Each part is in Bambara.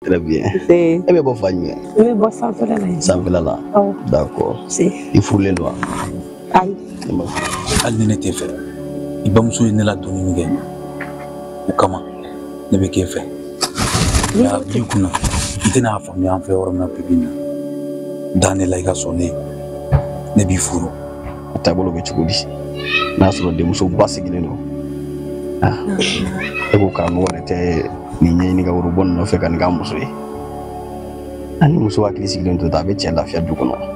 Très bien. E bɛ bɔ fan jumɛn? Ne bɛ bɔ sanfɛla la yen. Sanfɛla la? Awɔ. D'accord. Si. I furulen don wa? Ayi. Ne ma furu. Hali ni ne t'e fɛ, i bamuso ye ne ladonni min kɛ, o kama ne bɛ k'e fɛ. Mais a b'i kunna, i tɛna a faamuya an fɛ yɔrɔ min na bi bi in na. Da ne la i ka sɔn ne ye, ne b'i furu. A taabolo bɛ cogo di? N'a sɔrɔ denmuso ba sigilen don. E ko karamɔgɔ yɛrɛ tɛ nin ɲɛɲini ka woro bɔ nin nɔfɛ ka nin k'a muso ye. Ani muso hakili sigilen to a bɛ cɛ lafiya du kɔnɔ.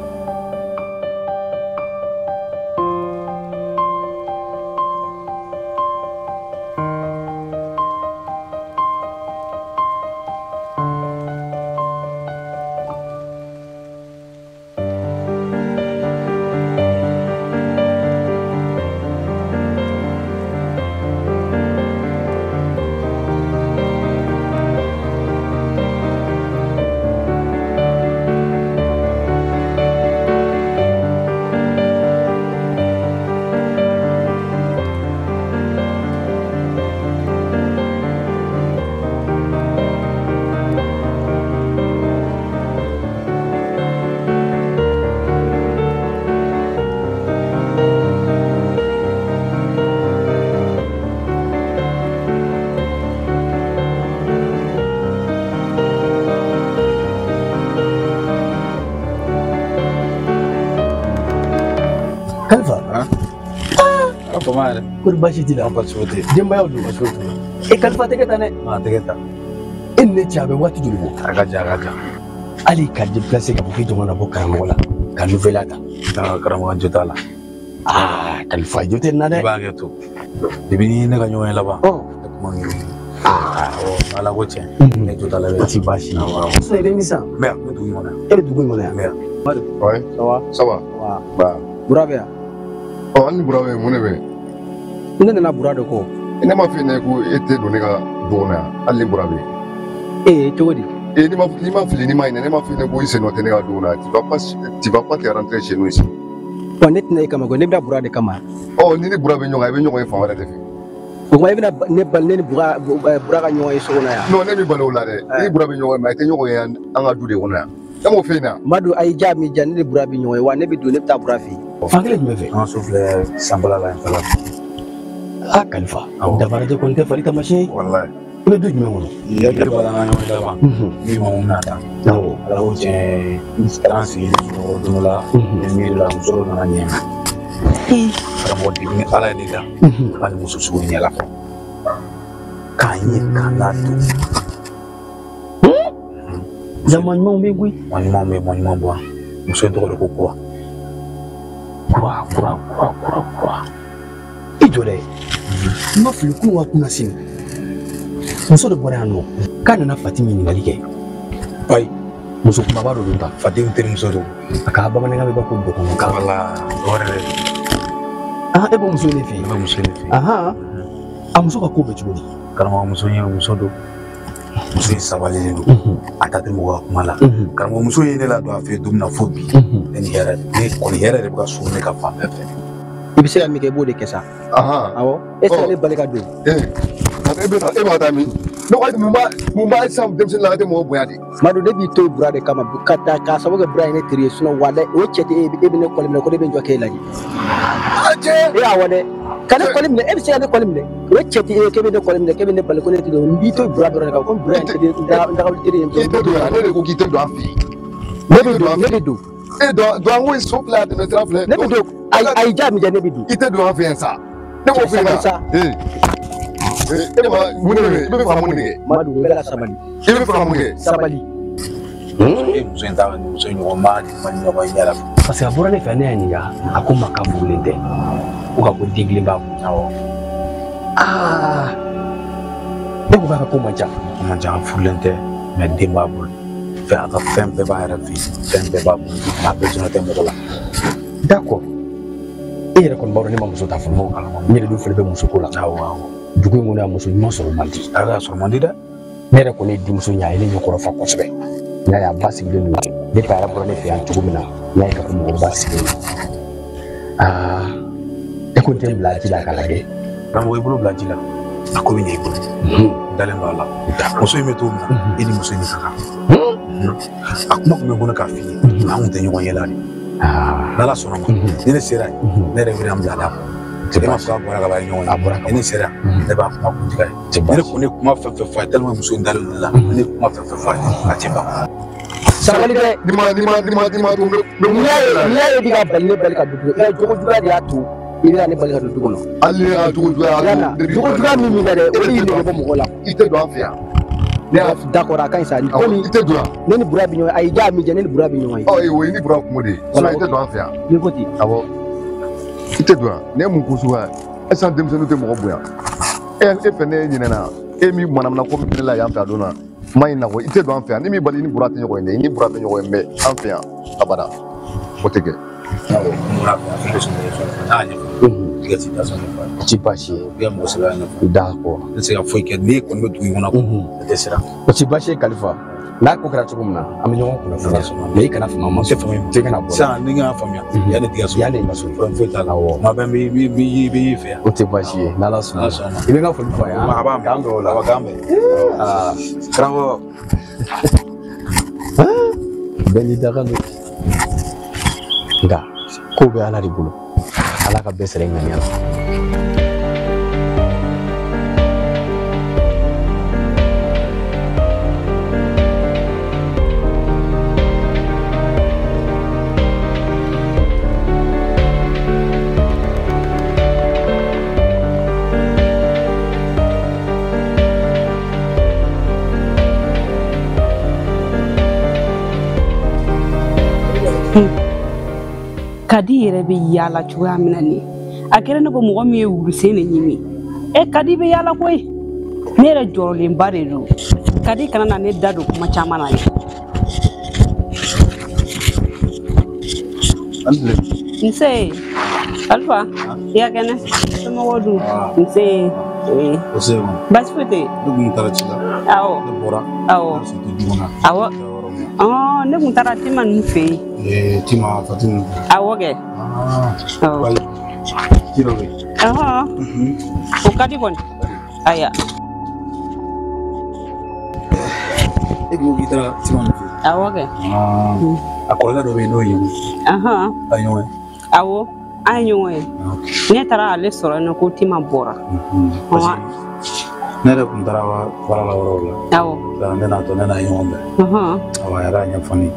Kalifa. Kɔma yɛrɛ. Kori baasi t'i la? Baasi foyi tɛ yen. Denbayaw dun? Baasi foyi t'u la. E Kalifa tɛgɛ ta dɛ. A tɛgɛ ta. E ni ne cɛ a bɛ waati joli bɔ? A ka jan, a ka jan. Hali ka déplacer ka bɔ k'i jɔn ka bɔ karamɔgɔ la ka nouvelle ta. Karamɔgɔ jo t'a la. Aa Kalifa jo tɛ nin na dɛ. I b'a kɛ to. Depuis ni ne ka ɲɔgɔn ye laban. Ne kuma ŋ. Awɔ, Ala ko tiɲɛ. Ne jo t'a la. O ti baasi ye. Sisan i bɛ min san? N bɛ yan, n bɛ dugu in kɔnɔ yan. E bɛ dugu in kɔnɔ yan? N bɛ yan. Ouais. Ça va? Ça va. Wa. Bura bɛ yan? Ɔ hali ni Bura bɛ yen, mun de bɛ yen? Ne nana Bura de kɔ. Ne m'a f'i ɲɛna ko e tɛ don ne ka du kɔnɔ yan, hali ni Bura bɛ yen. Ee cogo di? Ee n'i ma fili, n'i ma ɲinɛ, ne m'a f'i ɲɛna ko i sen nɔ tɛ ne ka du kɔnɔ yan. Tu vas pas te rentrer chez nous ici. Wa ne tɛna e kama koyi, ne bɛna Bura de kama. Ɔ ni Bura bɛ ɲɔgɔn kan, i bɛ ɲɔgɔn ye fan wɛrɛ de fɛ. O tuma e bɛna ne bali ne ni Bura ka ɲɔgɔn ye so kɔnɔ yan? Non, ne b'i bali o la dɛ. Ni Bura bɛ ɲɔgɔn ye, mais a tɛ ɲɔgɔn ye an ka du de kɔnɔ yan. Ne m'o f'i ɲɛna. Madu a y'i ja min ja, ne ni Bura bɛ ɲɔgɔn ye wa ne bɛ don, ne bɛ taa Bura fɛ yen. Fan kelen jumɛn fɛ? An ka so filɛ sanfɛla la yen fɛla. Ah Kalifa, dabarajɛ kɔni tɛ fali taamasiyɛn ye. Walayi. I bɛ du jumɛn kɔnɔ? I hakili b'a la an ka ɲɔgɔn ye laban. Min ma mun bɛna taa. Awɔ. Ala ko tiɲɛ, n taara n sigi sunɔgɔ don dɔ la, ne miiri la muso dɔ nana ɲɛ ma. Karamɔgɔ depuis ni Ala ye ne da, hali muso sugu ɲɛ la fɔlɔ. K'a ɲɛ k'a ladon. Jama ɲumanw bɛ yen koyi. Maa ɲumanw bɛ yen, maa ɲuman bɔra. Muso in tɔgɔ de ko Kura. Kura, Kura, Kura, Kura, Kura. I jɔ dɛ. N ma fili kunun wa kunna sini. Muso dɔ bɔra yan nɔ k'a nana Fati ɲininkali kɛ. Ayi. Muso kumaba dɔ don tan. Fati terimuso don. A ka bamanankan bɛ bɔ ko dɔgɔnɔkan. Wala, o yɛrɛ de don. Ah, e b'o muso in de fɛ yen? Ne bɛ muso in de fɛ yen. Ahan. A muso ka ko bɛ cogo di? Karamɔgɔ muso in ye muso don. Muso in sabalilen don. A ta tɛ mɔgɔ ka kuma la. Karamɔgɔ muso ye ne ladon a fɛ yen don min na fo bi. Ne ni hɛrɛ, ne kɔni hɛrɛ de bɛ ka surun ne ka fan bɛɛ fɛ. I bɛ se ka min kɛ i b'o de kɛ sa. Awɔ. E tɛ se ka ne bali ka don. Ee, e b'a taa min? Ne ko mun b'a sisan denmisɛnnin la a tɛ mɔgɔ bonya de. Madu ne b'i to Bura de kama ka taa k'a sababu kɛ Bura ye ne teri ye sinon walayi o cɛ tɛ e bɛ ne kɔli minɛ ko ne bɛ n jɔ k'e lajɛ. A cɛ. E awɔ dɛ. Ka ne kɔli minɛ, e bɛ se ka ne kɔli minɛ. O cɛ tɛ e ye k'e bɛ ne kɔli minɛ k'e bɛ ne bali ko ne tɛ don. N b'i to Bura dɔrɔn de kama komi Bura ye n teri ye, n dagawuli teri ye. I tɛ don yan, ne de ko k'i tɛ don an fɛ yen. Ne bɛ don, ne bɛ don. E don an ko so filɛ a tɛmɛ sira filɛ. Ne bɛ don. Ayi ayi ja min ja ne bɛ don. I tɛ don an fɛ yan sa. Ne b'o f'i ɲɛna. Sa. Ee. E ma mun de bɛ yen? I bɛ fɛ ka mun de kɛ? Madu n bɛ ka sabali. I bɛ fɛ ka mun kɛ? Sabali. E muso in t'a ni muso in ɲɔgɔn ma ɲɔgɔn ye ɲɛ la. Parce que a bɔra ne fɛ ne y'a ɲininka a ko n ma k'a furulen tɛ. Ko ka ko den kelen b'a kun. Awɔ. Aa. E ko k'a ka ko man ca. Ko man ca, a furulen tɛ mais den b'a bolo. Fɛn a ka fɛn bɛɛ b'a yɛrɛ fɛ yen, fɛn bɛɛ b'a bolo. A besoin tɛ mɔgɔ la. D'accord. E yɛrɛ kɔni b'a dɔn ne ma muso ta fɔlɔ. Ne yɛrɛ dun fɛnɛ bɛ muso ko la. Awɔ awɔ. Dugu in kɔnɔ yan muso ɲuman sɔrɔ man di. A ka sɔrɔ man di dɛ. Ne yɛrɛ kɔni ye denmuso ɲɛ a ye ne ɲɛkɔrɔ fa kosɛbɛ. N y'a ye a ba sigilen don. Depuis a yɛrɛ bɔra ne fɛ yan cogo min na, n y'a ye k'a fɔ mɔgɔ ba sigilen don. Aa, e ko n tɛ n bila ji la k'a lajɛ. Karamɔgɔ i bolo bila ji la, a ko bɛ ɲɛ i bolo. Dalen b'a la. Muso in bɛ cogo min na, e ni muso in de ka kan. A kuma tun bɛ n kɔnɔ k'a f'i ye, an kun tɛ ɲɔgɔn ye la de. N'Ala sɔnna ma, ni ne sera yen, ne yɛrɛ bɛna n bila a da kɔnɔ. E m'a fɔ k'a bɔra ka ban ɲɔgɔn ye. A bɔra ka ban. Ni ne sera, ne b'a kuma kuntigi ye. Ne kɔni ye kuma fɛn fɛn fɔ a ye, tellement muso in dalen don ne la, ne ye kuma fɛn fɛn fɔ a ye, a tɛ ban. Sabali dɛ. Ni ma ni ma ni ma ni ma to n bɛ mun N'i y'a ye i bɛ ka bali ne bali ka don du kɔnɔ, i ka jogo juguya de y'a to i bɛ ka ne bali ka don du kɔnɔ. Hali ne ka jogo juguya y'a to. Jogo juguya min b'i la dɛ, o de y'i nege bɔ mɔgɔ la. I tɛ don an fɛ yan. Ne y'a d'accord, a ka ɲi sa. Komi i tɛ don yan. Ne ni Bura bɛ ɲɔgɔn ye, a y'i diya min jɛ, ne ni Bura bɛ ɲɔgɔn ye. Ɔ o ye ni Bura kungo de ye. Sinon i tɛ don an fɛ yan. N'i ko ten. Awɔ. I tɛ don yan. Ne ye mun ko suguya ye? Est-ce que an denmisɛnninw tɛ mɔgɔ bonya? E fɛ ne ɲinɛna. E min manamana ko min ne la yan fɛ a don na. Ma ɲina ko i tɛ don an fɛ yan. Ni min bali i ni Bura tɛ ɲɔgɔn ye dɛ. I ni Bura tɛ ɲɔgɔn ye mais an fɛ yan abada. O tɛ kɛ. Awɔ, n bɔra fɛ yan, fɛn bɛ sɔrɔ n'a y'a ɲɛfɔ. I ka situation ɲɛfɔ a ye. O ti baasi ye. I ka mɔgɔ sɛbɛn ɲɛfɔ. D'accord. Ne tɛ se ka foyi kɛ n'e kɔni bɛ dugu in kɔnɔ, ne tɛ siran. O ti baasi ye Kalifa. N'a ko kɛra cogo min na, an bɛ ɲɔgɔn kunnafoniya. Mais i kana fama ma. N tɛ fama i ma. I kana bɔ. Sisan ni n y'a faamuya, yanni tigɛ so. Yanni i ka so. Problème foyi t'a la. Awɔ. Kuma bɛɛ n b'i fɛ yan. O tɛ baasi ye, n'Ala sɔnna. N'Ala sɔnna. I bɛ n ka foli fɔ a ye. A b'a mɛn. K'an bɛn o la. Awɔ, k'an bɛn. Aa. Karamɔgɔ. Bɛɛ n'i dakan don. Nka ko bɛ Ala de bolo. Ala ka bɛɛ sara i ŋaniya la. Kadi yɛrɛ bɛ yaala cogoya min na nin, a kɛra ne ko mɔgɔ min ye wulusen de ɲimi. E Kadi bɛ yaala koyi, ne yɛrɛ jɔrɔlenba de don. Kadi kana na ne da don kuma caman na. Nse Alifa, i ka kɛnɛ? Somɔgɔw dun? Nse. Nse. Baasi foyi tɛ yen. Ne kun taara ci la. Awɔ. Ne bɔra. Awɔ. Awɔ. Ne kun taara Tima ninnu fɛ yen. Tima Fatimu. Awɔ kɛ. Awɔ. Ci dɔ bɛ yen. O ka di kɔni. Ayiwa. E ko k'i taara Tima ninnu fɛ yen. Awɔ kɛ. A kɔrɔkɛ dɔ bɛ yen n'o ye ɲɔgɔn ye. A ye ɲɔgɔn ye. Awɔ, an ye ɲɔgɔn ye. Ne taara ale sɔrɔ yen nɔ ko Tima bɔra. Ne yɛrɛ kun taara baara la yɔrɔw la. Awɔ. Ne n'a tɔ ne n'a ye ɲɔgɔn bɛn. Awɔ, a yɛrɛ y'a ɲɛfɔ ne ye.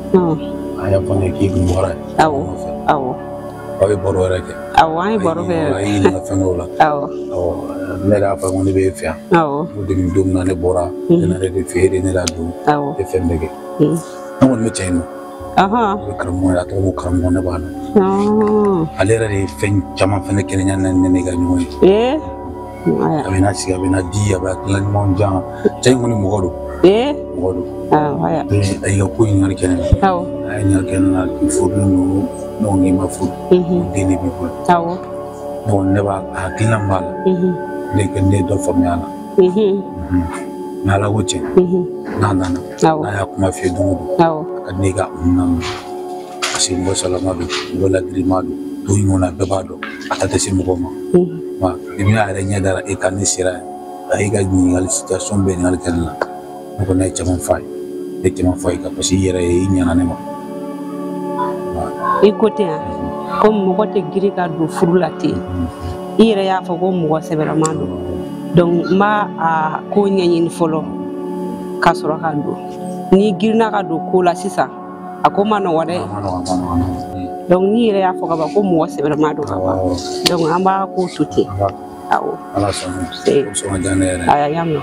A y'a ɲɛfɔ ne ye k'i kun bɔra yen. Awɔ. Awɔ. Aw ye baro yɛrɛ kɛ. Awɔ, an ye baro kɛ. A y'i ɲininka fɛn dɔw la. Awɔ. Awɔ, ne yɛrɛ y'a fɔ ko ne bɛ e fɛ yan. Awɔ. Ko depuis don min na ne bɔra, ne nana de fɛ e de ne ladon. Awɔ. E fɛn bɛɛ kɛ. Ne kɔni bɛ cɛ in dɔn. Ne bɛ karamɔgɔ ye, a tɔgɔ ko karamɔgɔ, ne b'a dɔn. Ale yɛrɛ de ye fɛn caman fɛnɛ kɛ ne ɲɛna ni ne ka ɲɔgɔn ye. Ee. A bɛ na sigi, a bɛ na di, a bɛ hakilina ɲumanw di yan. Cɛ in kɔni mɔgɔ don. Mɔgɔ don. A y'i ka ko ɲininkali kɛ ne la. Awɔ. A ye ɲininkali kɛ ne la k'i furulen don, ne ko k'i ma furu. Den de b'i bolo. Awɔ. Ne kɔni ne b'a hakilina min b'a la. Ne ye dɔ faamuya a la. Mɛ Ala ko tiɲɛ. N'a nana. Awɔ. N'a y'a kuma f'i ye don o don. Awɔ. A ka di ne ye ka mun na. Parce que mɔgɔ salama don, mɔgɔ ladirima don. Don in kɔnɔ a bɛɛ b'a dɔn. A ta tɛ se mɔgɔ ma. Wa depuis a yɛrɛ ɲɛ dara e kan ne sera yen, a y'i ka ɲininkali situation bɛɛ ɲininkali kɛ ne la. Ne kɔni ye caman f'a ye. Ne ye caman f'a ye parce que i yɛrɛ ye i ɲɛna ne ma. I ko ten yan, ko mɔgɔ tɛ girin ka don furu la ten. I yɛrɛ y'a fɔ ko mɔgɔ sɛbɛlama don. Donc n b'a a ko ɲɛɲini fɔlɔ ka sɔrɔ ka don. N'i girinna ka don ko la sisan, a ko ma nɔgɔn dɛ. Donc n'i yɛrɛ y'a fɔ ka ban ko mɔgɔ sɛbɛlama don ka ban. Donc an b'a ko to ten. Awɔ. Ala sɔnna. O sɔn ka diya ne yɛrɛ ye. Aya, n y'a mɛn.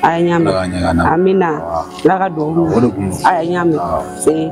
Aya, n y'a mɛn. Amina. Ala ka duwawu minɛ. Aya, n y'a mɛn.